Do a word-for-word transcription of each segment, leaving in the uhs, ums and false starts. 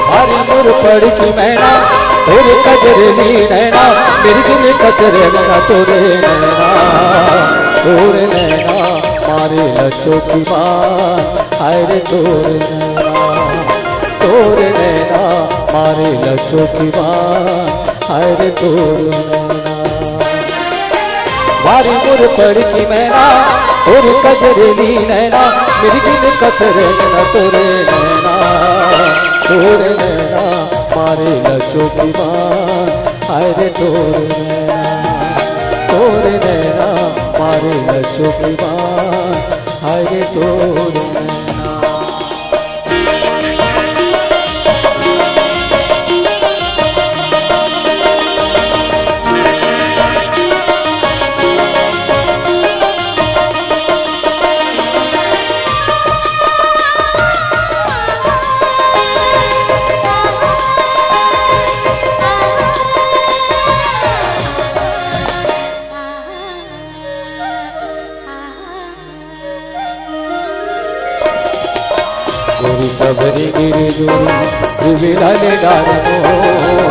भारी मोर पड़की मैना, तोर कजरनी नैना, मिर्गिन कस रे नैना, तोरे नैना, तोरे नैना, मारे लचो की बान, हाय रे तोरे नैना, तोरे नैना, मारे लचो की बान, हाय रे तोरे नैना। भारी मोर पड़की मैना, तोर कजरेली नैना, मिर्गिन कस रे नैना, तोरे नैना, तोरे नैना, मारे लचो की बान, हाय रे तोरे नैना, तोरे नैना, मारे लचो की बान, हाय रे तोरे नैना। गोरी सबरी गिर जुड़ी, जीवे लाले डार मोर,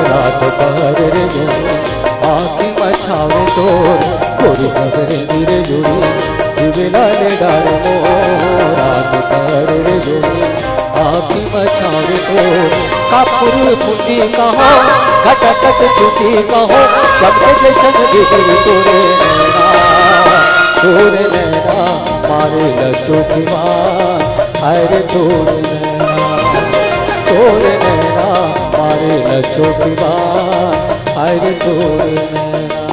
रात पहर रे जुड़ी, आँखी मछावे तोर। गोरी सबरी गिर जुड़ी, जीवे लाले डार मोर, रात पहर रे जुड़ी, आँखी मछावे तोर। कापुर फुटी कहो, घटकच छुटी कहो, चमके जैसन बिजुली तोरे नैना, तोरे नैना, मारे लचो की बान, हाय रे तोरे नैना, तोरे नैना, मारे लचो की बान, हाय रे तोरे नैना।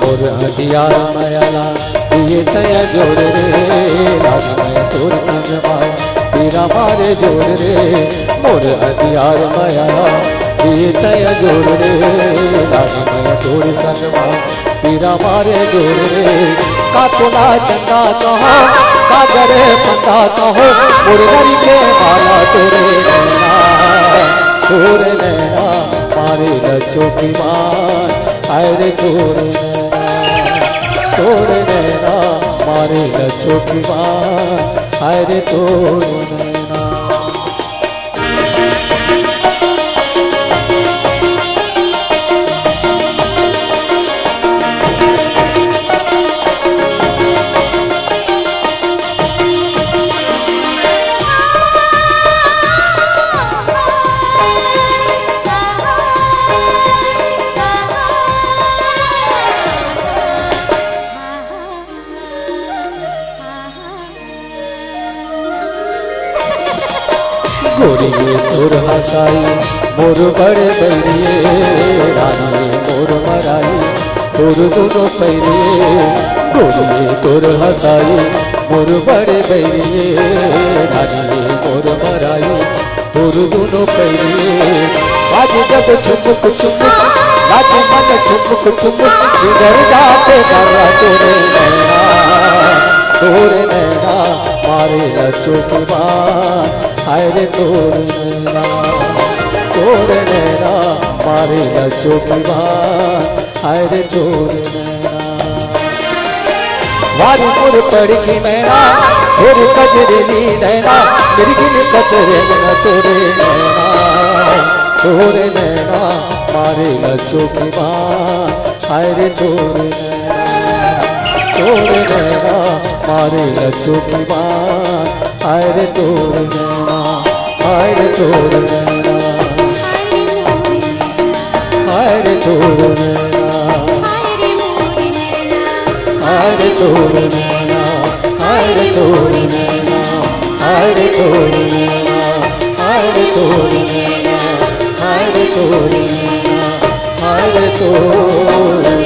मोर अंधियार मयाला, दिए तया जोर रे, रात में तोर संग मा, पीरा मारे जोर रे। मोर अंधियार मयाला, दिए तया जोर रे, रात में तोर संग मा, पीरा मारे जोर रे। का तोला चंदा कहो, का गरे फंदा कहो, मोर गरी के माला तोरे नैना, तोरे नैना, मारे लचो की बान, हाय रे तोरे नैना, तोरे नैना, मारे लचो की बान, हाय रे तोरे नैना। गोरिये तोर हंसाई मोर बड़े बैरिये, रानिये मोर मराई तोर दुनो पैरिये। गोरिये तोर हंसाई मोर बड़े बैरिये, रानिये मोर मराई तोर दुनो पैरिये। आज जब चुमुक चुमुक नाच मन ठुमुक ठुमुक, बिगड़ जाते जरा तोरे नैना, तोरे नैना मारे लचो की बान, हाय रे तोरे नैना, तोरे नैना मारे लचो की बान, हाय रे तोरे नैना। भारी मोर पड़की मैना, तोर कजरेली नैना, मिर्गिन कस रे नैना, तोरे नैना, तोरे नैना, मारे लचो की बान, हाय रे तोरे नैना, तोरे नैना, मारे लचो की बान, हाय रे तोरे नैना, हाय रे तोरे नैना, हाय रे तोरे नैना, हाय रे तोरे नैना, हाय रे तोरे नैना, हाय रे तोरे नैना, हाय रे तोरे नैना, हाय तोरी मैया, हाय तोरी